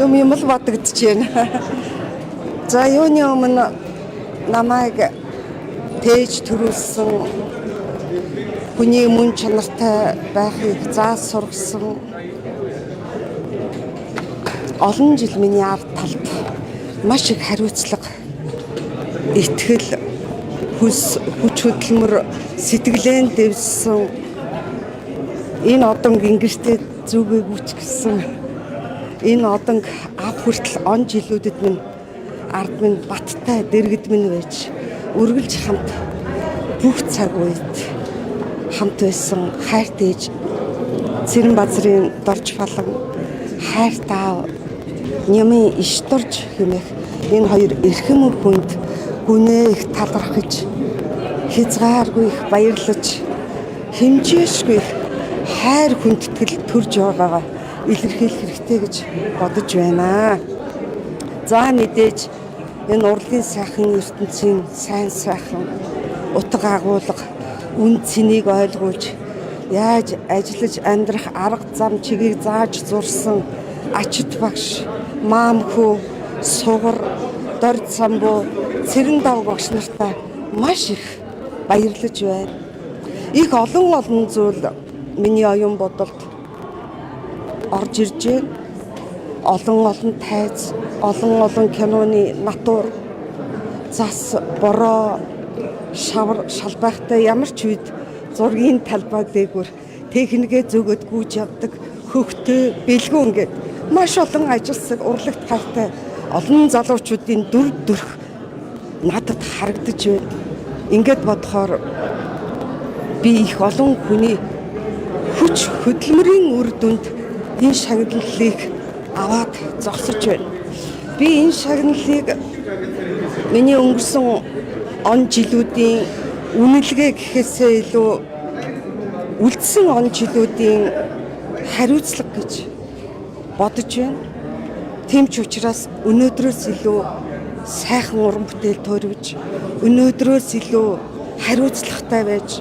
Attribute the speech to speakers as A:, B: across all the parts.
A: Юм юм л бодогдож байна. За, юуны өмнө намайг тээж төрүүлсэн хүний мөн чанартай байхыг зааж сургасан, олон жил миний ард талд маш их хариуцлага, итгэл, хүс, хүч хөдөлмөр, сэтгэлээн дэвссэн энэ одон гингэртэй зүгээгүй ч гэсэн энэ одонг ав хүртэл он жилүүдэд минь ард минь баттай дэргэд минь байж үргэлж хамт бүх цаг үед хамт байсан хайртай ээж Цэрэн базрын дорж балан, хайртай аав Нямын иш дорж хэмээх энэ хоёр эрхэм хүнд гүнээ их талархаж, хязгааргүй их баярлаж, хэмжээшгүй их хайр хүндэтгэл төрж байгаагаа илэрхийлэх хэрэгтэй гэж бодож байна. За, мэдээж энэ урлагийн сайхан ертөнцийн сайн сайхан утга агуулга, үн цэнийг ойлгуулж, яаж ажиллаж амьдрах арга зам чигийг зааж зурсан Ачит багш, Маам хүү, Сугар, Дорж самбуу, Цэрэн дав багш нартаа маш их баярлаж байна. Их олон олон зүйл миний оюун бодолд орж ирж байна. Олон олон тайз, олон олон киноны натур, зас, бороо, шавар, шалбайхтай ямар ч үед зургийн талбай дээгүүр техникээ зөгөөд гүйж явдаг хөхтөө бэлгүү ингээд маш олон ажилсаг урлагт хайртай олон залуучуудын дүр төрх надад харагдаж байна. Ингээд бодохоор би их олон хүний хүч хөдөлмөрийн үр дүнд энэ шагналыг аваад зогсож байна. Би энэ шагналыг миний өнгөрсөн он жилүүдийн үнэлгээ гэхээсээ илүү үлдсэн он жилүүдийн хариуцлага гэж бодож байна. Тийм ч учраас өнөөдрөөс илүү сайхан уран бүтээл төрөвж, өнөөдрөөс илүү хариуцлагатай байж,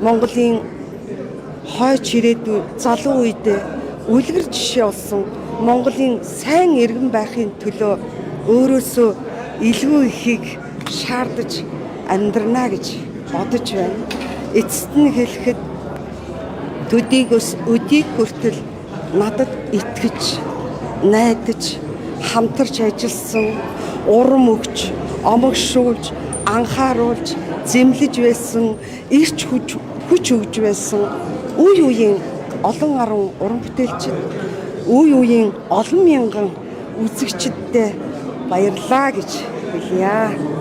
A: Монголын хойч ирээдүй залуу үедээ үлгэр жишээ болсон Монголын сайн иргэн байхын төлөө өөрөөсөө илүү ихийг шаардаж амьдрна гэж бодож байна. Эцэст нь хэлэхэд төдийгөөс өдийг хүртэл надад итгэж, найдаж, хамтарч ажилласан, урам өгч, омогшуулж, анхааруулж, зэмлэж байсан, эрч хүч хүч өгж байсан үе үеийн олон арван уран бүтээлчид, үе үеийн олон мянган үзэгчдэд баярлаа гэж хэлье.